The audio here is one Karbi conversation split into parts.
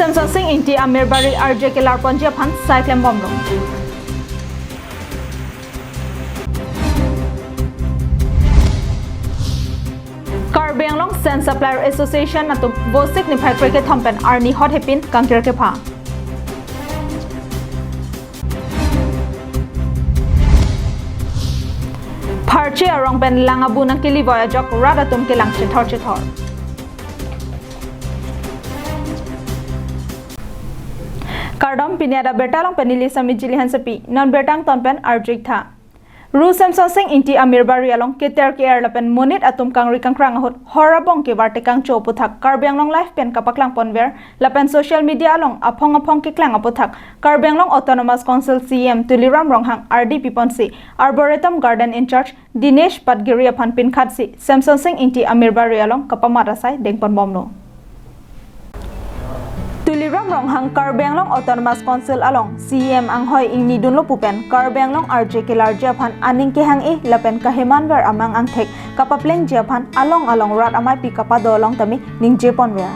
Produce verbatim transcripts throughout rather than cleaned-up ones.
Semsonsing Ingti Amirbari arje kelar ponji aphan sai klembomlo. Karbi Anglong Sand Supplier Association atum Vosik niphai krekethom pen arni hot hepin kangkir kepha. Pharche arong pen lang abu nangkeli voi ajok rat atum kelang chethor chethor. Kardom, pini adak birta along pen neli Sami Jili Hansepi, non birta angton pen arju-ik tha. Ru Semsonsing Ingti Amirbari along keter ke-er lapen monit atum kangri kangkrang ahut hor abong kevar tekangcho aputhak Karbi Anglong Live pen kapaklang ponver lapen social media along aphong aphong keklang aputhak Karbi Anglong Autonomous Council C E M Tuliram Ronghang ardi piponsi Arboretum Garden in-charge Dinesh Patgiri aphan pinkhatsi Semsonsing Ingti Amirbari along kapamat asai dengponbomlo. Tuliram Ronghang Karbi Anglong Autonomous Council along C E M anghoi ingnidunlo pu pen Karbi Anglong arje kelarji aphan aning kehang-e lapen kahemanver amang angthek kapaplengji aphan along along rat amaipi kapado along tame ningjeponver.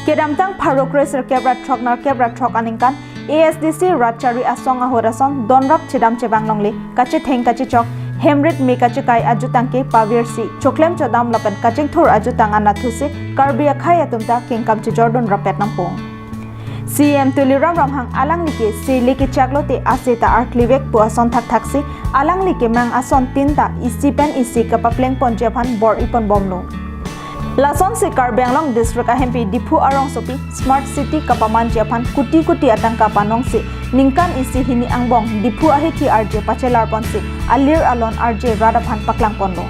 Kedamtang pharo kre sirkep ra throk nerkep ra throk aningkan A S D C rat chari asong ahut ason donrap chedam chevang longle kachetheng kachechok hemrit me kachekai ajutang ke pavirsi choklem chodam lapen kachingthur ajutang anatthusi Karbi akhei atum ta kengkam chejordun rapet nangpo. C E M Tuliram Ronghang alangli ke sele kechaklo te ase ta arklivek pu ason thakthaksi alangli kemang ason tin ta isi pen isi kapaplengponji aphan bor-iponbomlo. Lasonsi Karbi Anglong District ahempi Diphu arongsopi Smart City kapamanji aphan kuti kuti atangka panongsi ningkan isi hini angbong Diphu ahithi arje pachelarponsi alir alon arje rat aphan paklangponlo.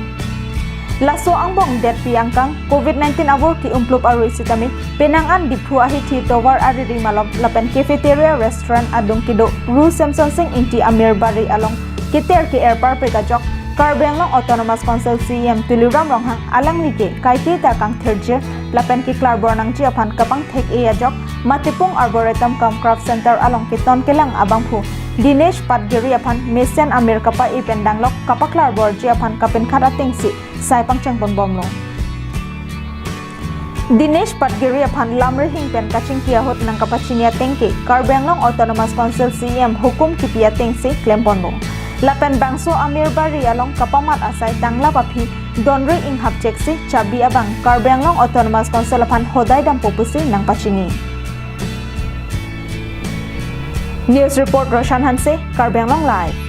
Laso angbong detpi angkang covid nineteen avur ke-umplup arui sitame penang an Diphu ahithi tovar ariri malom lapen cafeteria restaurant adung kedo Ru Semsonsing Ingti Amirbari along keter ke-er parpek ajok Karbi Anglong Autonomous Council C E M Tuliram Ronghang alangli ke kaike ta kangthirjir lapen keklar bor nangji aphan kapangthek-e ajok Matipung Arboretum cum Craft Center along keton kelang abangphu Dinesh Patgiri aphan mesen amir kapa-e pen danglok kapaklar borji aphan kapinkhat atengsi sai pangchengponbomlo. Dinesh Patgiri aphan lamrihing pen kachingki ahut nangkapachini ateng ke Karbi Anglong Autonomous Council C E M hukum kipi atengsi klemponlo. Lapen bangso Amirbari along kapamat asai tanglap aphi donri inghap cheksi chabi abang Karbi Anglong Autonomous Council aphan hodai dampo pusi nangpachini. News report Roshan Hanse, Karbi Anglong Live.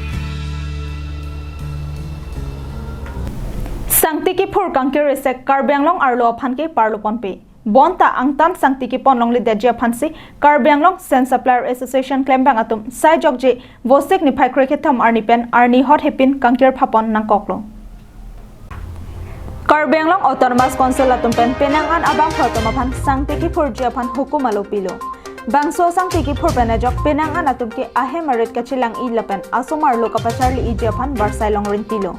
Sangti kiphur kangkir isek Karbi Anglong arlo aphan ke parlo ponpe. Bonta angtan sangti kepon longledetji aphansi Karbi Anglong Sand Supplier Association klembang atum sai jokje Vosik niphai krekethom arni pen arni hot hepin kangkir phapon nangkoklo. Karbi Anglong Autonomous Council atum pen penang an abangphu atum aphan sangti kiphurji aphan hukum alo pilo. Bangso sangti kiphur pen ajok penang an atum ke ahem arit kachelang-i lapen asomar lo kapacharli-iji aphan varsai longrin pilo.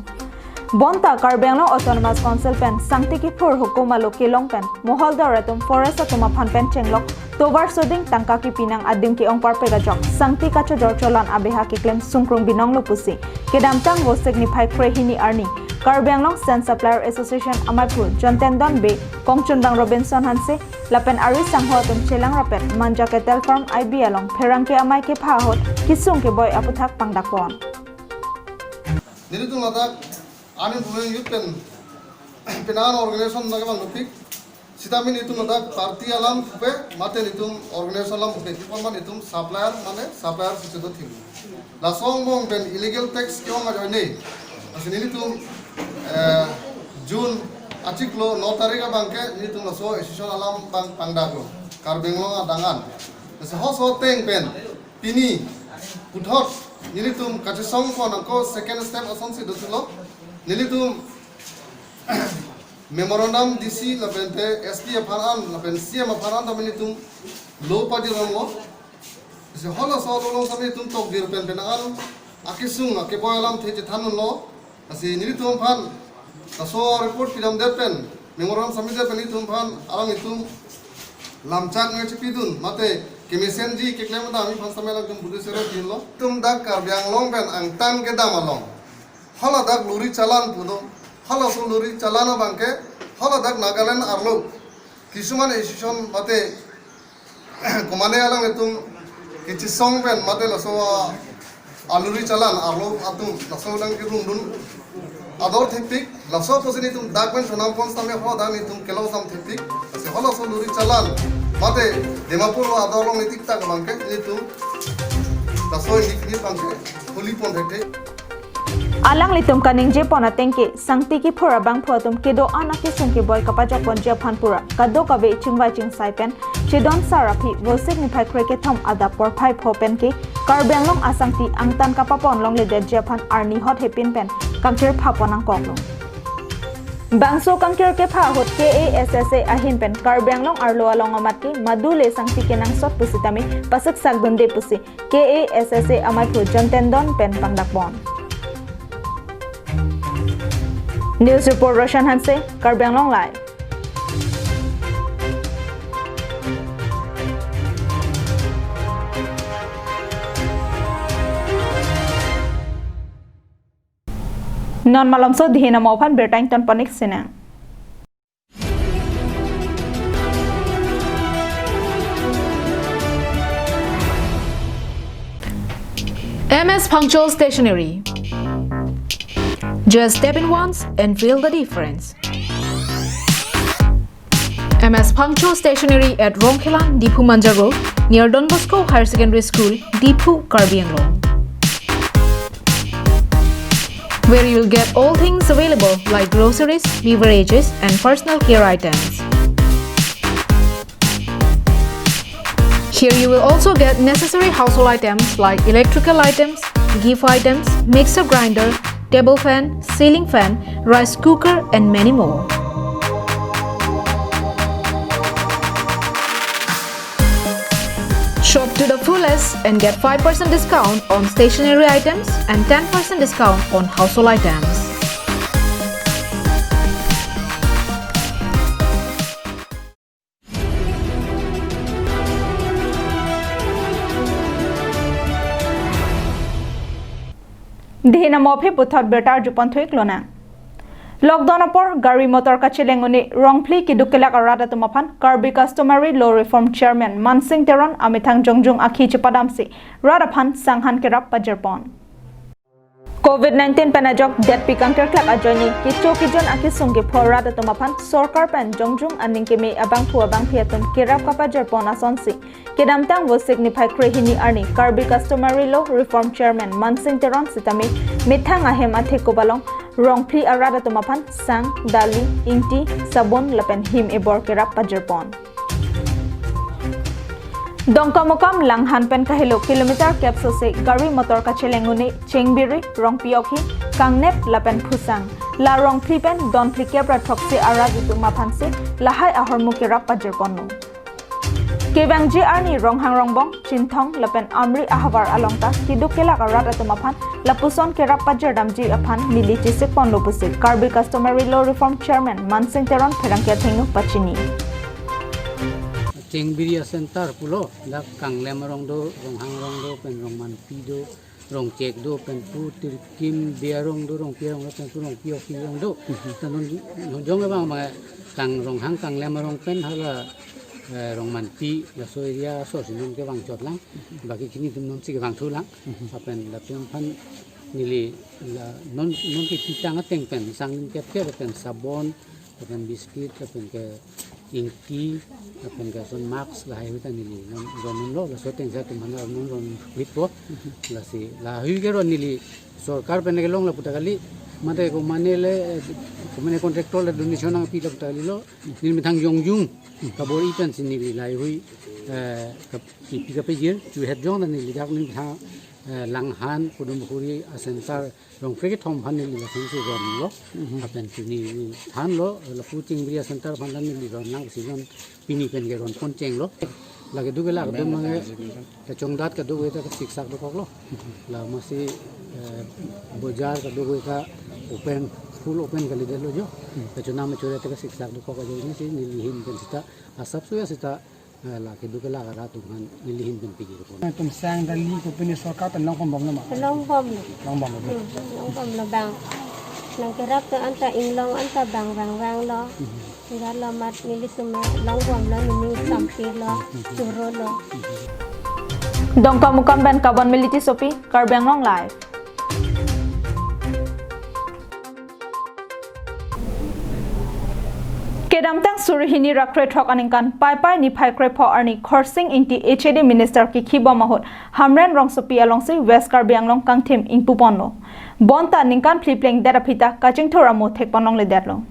Bonta Karbi Anglong Autonomous Council pen sangti kiphur hukum alo kelong pen moholdor atum forest atum aphan pen chenglok tovar soding tangka kipinang ading ke-ong parpek ajok sangti kachojor cholon abeha keklem sungkrung binonglo pusi kedamtang Vosik niphai krehini arni Karbi Anglong Sand Supplier Association amaiphu John Tendon Bey, kongchunbang Robinson Hanse lapen ari sangho atum chelang rapet Manja Cattle Farm I B along pherangke amei kepha ahut kisung keboi aputhak pangdakpon. Nelitum ladak aning bumen youth pen penan organization na kemang lupik. Sitame nelitum ladak party alam pupe, mate nelitum organization alam pupe. Kipon man nelitum supplier mane supplier si chedo thim. Laso angbong pen illegal tax ke-ong ajoine. Lasi nelitum, eh, June achiklo no tarik abang ke nelitum laso association alam pang pangdaklo. Karbi Anglong adangan. Lasi halaso ateng pen pini puthot nelitum kachesongpon ako second step asonsi dothulo. Nelitum memorandum D C lapente S P aphan an lapen C M aphan an tame nelitum lo pajironglo. Lasi halaso along tame nelitum tokdir pen penang an akesung akeboi alamthe chethandunlo. Lasi nelitum aphan laso report pidamdet pen memorandum submit det pen nelitum aphan alanglitum lamchak nangchepidun mate kemesenji keklem dam aphan samel atum budu sero dinlo. Nelitum dak Karbi Anglong pen angtan kedam along haladak lori chalan pulo. Halaso lori chalan abang ke haladak Nagaland arlo kisuman association mate Komane alanglitum kechesong pen mate laso a-, aluri chalan arlo atum laso dang kerumdun ador thepik, laso apotsi nelitum dak pen chonam pon setame ho dang nelitum kelong sam thepik. Lasi halaso luri chalan mate Dimapur ador along netik tak abangke nelitum laso indik ni abangke holi pon thekthe. Alanglitum kaningje pon ateng ke, sangti kiphur abangphu atum kedo-an akesung keboi kapajok ponji aphan pura kadokave chingvai chingsai pen chedon sar aphi Vosik niphai krekethom adap porphai pho pen ke Karbi Anglong asangti angtan kapapon longledetji aphan arni hot hepin pen kangthir phapon nangkoklo. Bangso kangthir kepha ahut K A S S A ahin pen Karbi Anglong arlo along amat ke madule sangti kenangsot pusitame pasiksak dunde pusi K A S S A amaiphu John Tendon pen pangdakpon. News report Roshan Hanse, Karbi Anglong Live. Non malomso dihin amo aphan birta ington pon-ik sinang. M S Phangcho Stationery. Just step in once and feel the difference. M S Phangcho Stationery at Rongkhelan, Diphu Manja Road, near Don Bosco Higher Secondary School, Diphu, Karbi Anglong. Where you'll get all things available like groceries, beverages, and personal care items. Here you will also get necessary household items like electrical items, gift items, mixer grinder, table fan, ceiling fan, rice cooker, and many more. Shop to the fullest and get five percent discount on stationery items and ten percent discount on household items. Dihin amo aphi puthot birta arjupon thu-ik lonang. Lockdown apor gari motor kacheleng un-e Rongphli keduk kelak arat atum aphan Karbi Customary Law Reform Chairman Mansing Teron amethang jongjung akhi chepadamsi rat aphan sanghan kerap pajirpon. Covid nineteen pen ajok detpi kangthir klak ajoine kecho kejun akesung kepho rat atum aphan sorkar pen jongjung aning keme abangphu abangphi atum kerap kapajirpon asonsi kedamtang Vosik niphai krehini arni Karbi Customary Law Reform Chairman Mansing Teron sitame methang ahem athekup along Rongphli arat atum aphan sang, dali, ingti, sabon lapen him ebor kerap pajirpon. Dongkamukam Langhan pen kahelo kilometer kep sose gari motor kacheleng un-e Chengbiri, Rongpi Okhi, Kangnep lapen Phusang, la Rongphli pen don phlikep ra throksi arat atum aphansi lahai ahormu kerap pajirponlo. Kevangji arni Ronghang Rongbong, Chinthong lapen Amri ahavar along ta keduk kelak arat atum aphan lapuson kerap pajirdamji aphan neli chesikponlo pusi Karbi Customary Law Reform Chairman Mansing Teron pherangke athengno pachini. Chengbiri a-center pulo, dak Kanglem arong do, Ronghang arong do, pen Rongmanpi do, Rongchek do, pen pu Tirkim Bey arong do, Rongpi arong do, pen pu Rongpi Okhi arong do. Ta non, non jong abang ma Kang Ronghang Kanglem arong pen hala, eh, Rongmanpi laso area aso si non kevang chot lang. Baki kini atum nonsi kevang thu lang. Lapen latum aphan neli la non, non kepitang ateng pen sang lim kep kep pen sabon, lapen biscuit, lapen ke ingti, lapen ke ason mask lahai hui ta neli non ron unlo, laso ateng si atum aphan non ron huipo. Lasi lahai hui keron neli sorkar pen kelong lapu ta kali, mate komane le, eh, komane contractor le donation nangpi lapu ta kalilo, neli methang jongjung kabor-i pensi neli lahai hui, eh, kap-, kipi kapejir, chuhet jong ta neli dak neli methang, eh, Langhan, Kodumkhuri a-center, Rongphli kethom aphan neli lason si ronlo. Lapen pini neli thanlo, lapu Chengbiri a-center aphan ta neli ron nangsi non pini pen keron pon chenglo. La keduk kelak atum abang ke kachongdat kadokave ta kasiksak dokoklo. La masi, eh, bojar kadokave ta open, full open kalidetlo jo. Kachonam kachore ta kasiksak dokok ajoine si neli ahin pen seta asap suya seta, eh, la keduk kelak arat atum aphan neli ahin pen pejirpon. Atum sang dali kopine sorkar pen longponbomlo ma? Longbomlo. Longbomlo. Hmm, longbomlo bang. Nangkerap ta anta inglong anta bang vang vanglo. Gala mat nelitum longbomlo, neli sampilo, chorolo. Dongkamukam pen Kabon Militi Sopi, Karbi Anglong Live. Kedamtang suri hini ra krethrok aningkan Paipai niphai krepho arni Khorsing Ingti H A D Minister kikhibom ahut Hamren rongsopi alongsi West Karbi Anglong kangthim ingpuponlo. Bonta ningkan phli plengdet aphi ta kachingthur amo thekponlongledetlo.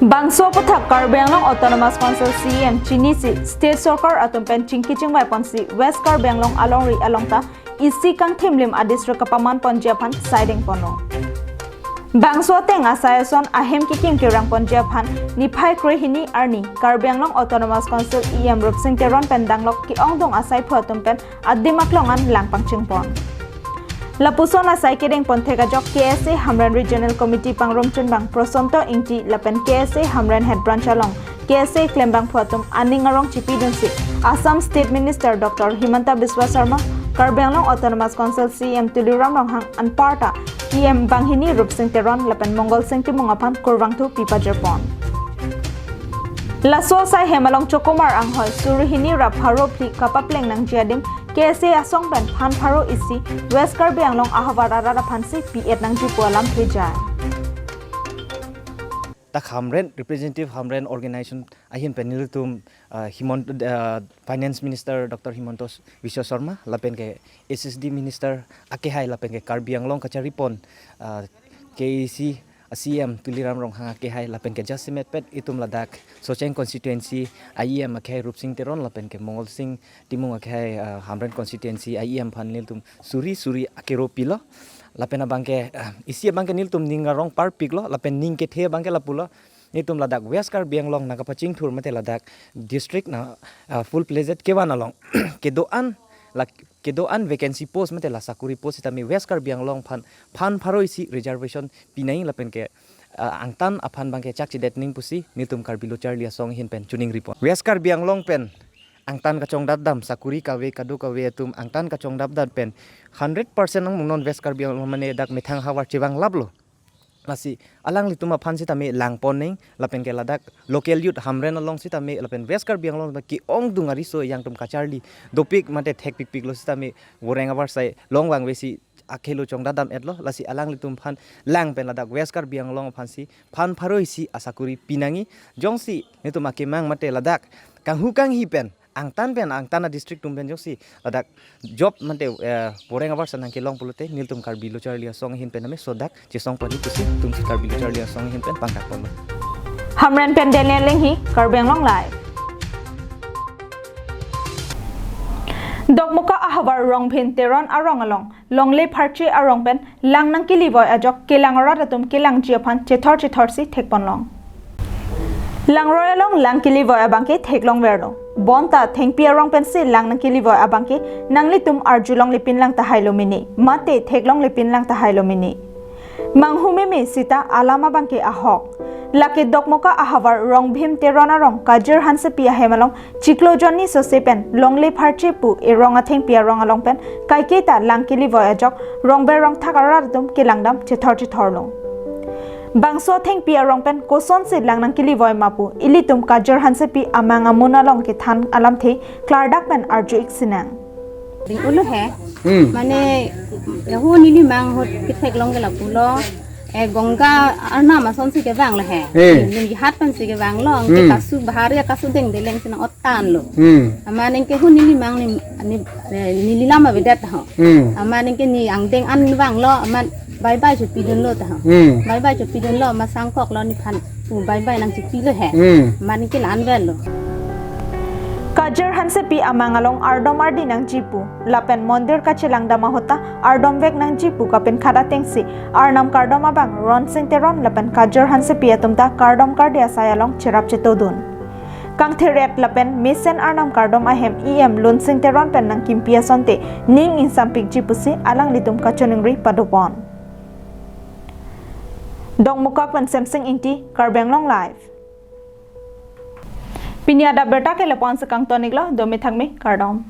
Bangso aputhak Karbi Anglong Autonomous Council C E M chinisi State Sorkar atum pen chingki chingvaiponsi West Karbi Anglong alongri along ta isi kangthimlim adistrict kapamanponji aphan saidengponlo. Bangso ateng asai ason ahem kikim kerangponji aphan niphai kre hini arni Karbi Anglong Autonomous Council E M Rupsing Teron pen danglok ke-ongdung asaiphu atum pen adim aklong an lang pangchingpon. Lapuson asai kedengpon thek ajok K S A Hamren Regional Committee pangrumchunbang Prosonto Ingti lapen K S A Hamren Head Branch along K S A klembangphu atum aning arong chipidunsi Assam State Minister Doctor Himanta Biswa Sarma, Karbi Anglong Autonomous Council C E M Tuliram Ronghang anparta E M banghini Rupsing Teron lapen Mongolsing Timung aphan kurvangthu pipajirpon. Laso asai hem along chokomar anghoi suri hini ra pharo phli kapapleng nangji adim K S A asong pen phan pharo isi West Karbi Anglong ahavar arat aphansi pi-et nangji pu alam phejai. Dak Hamren, representative Hamren organization ahin pen nelitum, ah, Himant-, ah, Finance Minister Doctor Himanta Biswa Sarma, lapen ke S S D Minister akehai lapen ke Karbi Anglong kacharipon, ah, K A C a C M Tuliram Ronghang akehai lapen ke jasemet pet itum ladak Socheng constituency a E M akehai Rupsing Teron lapen ke Mongolsing Timung akehai, ah, Hamren constituency a E M aphan nelitum suri suri akero pilo. Lapen abangke, ah, isi abangke nelitum ning arong parpiklo, lapen ning kethe abangke lapulo. Nelitum ladak West Karbi Anglong nangkapachingthur mate ladak district na, ah, full-fledged kevan along kedo-an la, kedo-an vacancy post mate la sakuri post sitame West Karbi Anglong aphan phan pharo isi reservation pinangji lapen ke, ah, angtan aphan abangke chakchedet nangji pusi nelitum Karbi Lo Charli Asong ahin pen chiningripon. West Karbi Anglong pen angtan kachongdatdam sakuri kave kadokave atum angtan kachongdatdam pen hundred percent nang mungnon West Karbi Anglong mane dak methang havar chevanglaplo. Lasi alanglitum aphan sitame langpon nangji lapen ke ladak local youth Hamren along sitame lapen West Karbi Anglong ke-ongdung ariso yangtum kacharli dopik mate thekpikpiklo sitame voreng avarsai longvangvesi akhelo chongdatdam-etlo, lasi alanglitum aphan lang pen ladak West Karbi Anglong aphansi phan pharo isi asakuri pinangji, jongsi nelitum akemang mate ladak kanghu kanghi pen angtan pen angtan adistrict atum pen jongsi ladak job mate, eh, voreng avarsai nangkelong pulote nelitum Karbi Lo Charli Asong ahin pen name sodak chesongponji pusi nelitum Karbi Lo Charli Asong ahin pen pangkakponlo. Hamren pen Daniel Lenghi, Karbi Anglong Live. Dokmoka ahavar Rongbhim Teron arong along longle pharche arong pen lang nangkelivoi ajok kelang arat atum kelangji aphan chethor chethorsi thekponlong. Langroi along lang kelivoi abangke theklongverlo. Bonta thengpi arong pensi lang nangkelivoi abangke nanglitum arjulonglepinlang tahailo mene, mate theklonglepinlang tahailo mene. Manghumeme sita alam abangke ahok. Lake Dokmoka ahavar Rongbhim Teron arong Kajir Hansepi ahem along chiklo jonni sose pen longle pharche pu erong athengpi arong along pen kaiketa lang kelivoi ajok rongber rongthak arat atum kelangdam chethor chethorlo. Bangso athengpi arong pen kosonsi lang nangkelivoi ma pu ilitum Kajir Hansepi amang amun along kethan alamthe klardak pen arju-ik sinang. Ding ulo he. Hmm. Mane, yahu neli mang ahut ketheklong ke lapulo. Eh, Ganga arnam asonsi kevanglo he. Eh. Neli hat pensi kevanglo. Anke Hmm. kasu bahari kasu dengdeleng si nang-ottanlo. Hmm. Amat anke hu neli mang ni, ni, eh, neli lam avedet ho. Hmm. Amat anke ne angdeng an vanglo. Amat bye bye chepidunlo ta ho. Hmm. Bye bye chepidunlo. Amat sangkoklo nephan. Pu bye bye nangchepilo he. Hmm. Amat anke la-an avelo. Kajir Hansepi amang along ardom ardi nangji pu lapen mondir kachelangdam ahut ta ardomvek nangji pu kapinkhat atengsi arnam kardom abang Ronsing Teron lapen Kajir Hansepi atum ta kardom kardi asai along cherap chetodun. Kangthir-et lapen mesen arnam kardom ahem E M Lunsing Teron pen nangkimpi asonte ning ingsampikji pusi alanglitum kachiningri padopon. Dokmoka pen Semsing Ingti, Karbi Anglong Live. Pini adap abirta ke lapu-an si kangton-iklo, do mithak me, kardom.